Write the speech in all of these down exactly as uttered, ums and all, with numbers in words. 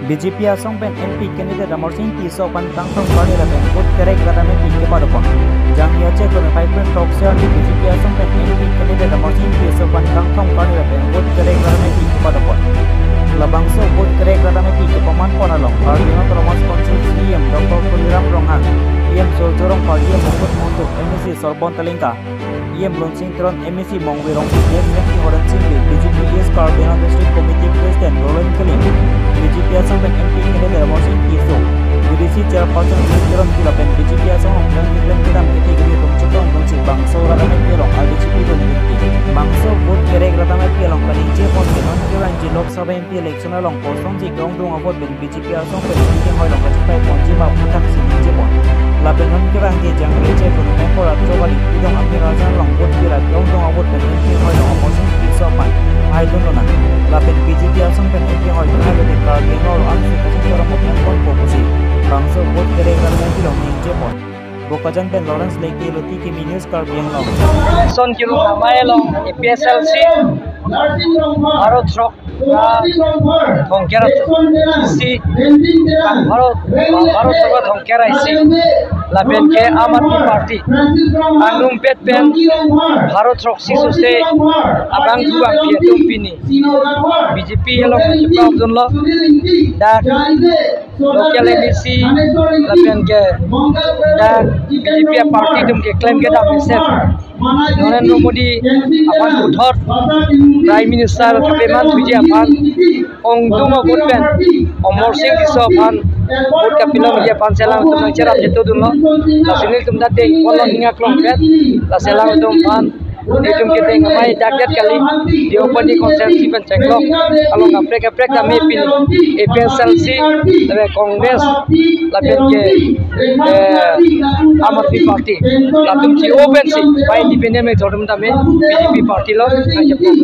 B J P asong pen M P candidate Amarsing Tisso aphan kangthong karni lapen vote kerek rat amepi kepadopon. Jangmi achiklo niphai kre-throksi arni B J P asong pen M P candidate Amarsing Tisso aphan kangthong karni lapen vote kerek rat amepi kepadopon. Labangso vote kerek rat amepi kepamanpon along Karbi Anglong Autonomous Council C E M Doctor Tuliram Ronghang, E M Surjya Rongphar, E M Mukut Mangkhu, M A C Sorbon Talingka, E M Lunsing Teron, M A C Mongve Rongpi, Ex M P Horensing Bey, B J P East Karbi Anglong District Committee President Roland Killing, B J P asong pen M P candidate Amarsing Tisso, V D C Chairperson Rose Teronpi lapen B J P asong along klem keklem kedam kethe kere atum chepon atum si bangso rat amepi along ardechipidun rinti. Bangso vote kerek rat amepi along kaningjeponke non kevangji Lok Sabha M P election along kosonsi ke-ongdung avote pen B J P asong pen M P hoi along kachepaiponji ma aphuthak si ningjepon. Lapen non kevangji Jangmi achiklo niphai kre-throksi arni Pidong Amir Rajan along vote pira ke-ongdung avote pen M P hoi along Amarsing Tisso aphan haidun lonang. Lapen B J P asong pen M P hoi pen hailote Karbi Anglong along ansi kachingthur amok nangponpo pusi bangso vote kerek rat amepi along ningjepon. Bokajan pen Lawrence Lekte, Loti Kimi News, Karbi Anglong. Son kirung amei along A P S L C, Bharo throk, ah, thomkre isi, Bharo, Bharo throk thomkre isi, lapen ke Aam Aadmi Party, angrumpet pen Bharo throksi sose abang thu bangphi atum pini B J P along cheprapdunlo, dak local M A C lapen ke dak B J P party atum keklem kedam mesen Narendra Modi aphan puthot Prime Minister kepemanthuji aphan ongdung avote pen Amarsing Tisso aphan vote kapilongji aphan si alangtum nangcherap chetudunlo. Lasi nelitum ta dengponlo ning aklong pen. Lasi alangtum aphan nelitum kedeng amei dak det kali, Deopani constituency pen Chenglok along kaprek kaprek tame pini A P S L C, lapen Congress, lapen ke, eh, Aam Aadmi Party, latum si open si pai independent me thordum tame B J P party along nangchepon.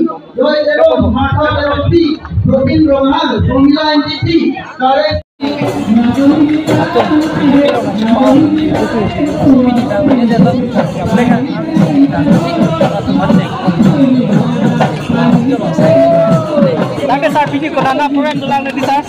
Lake sir, pini konat program dolang nadi sir?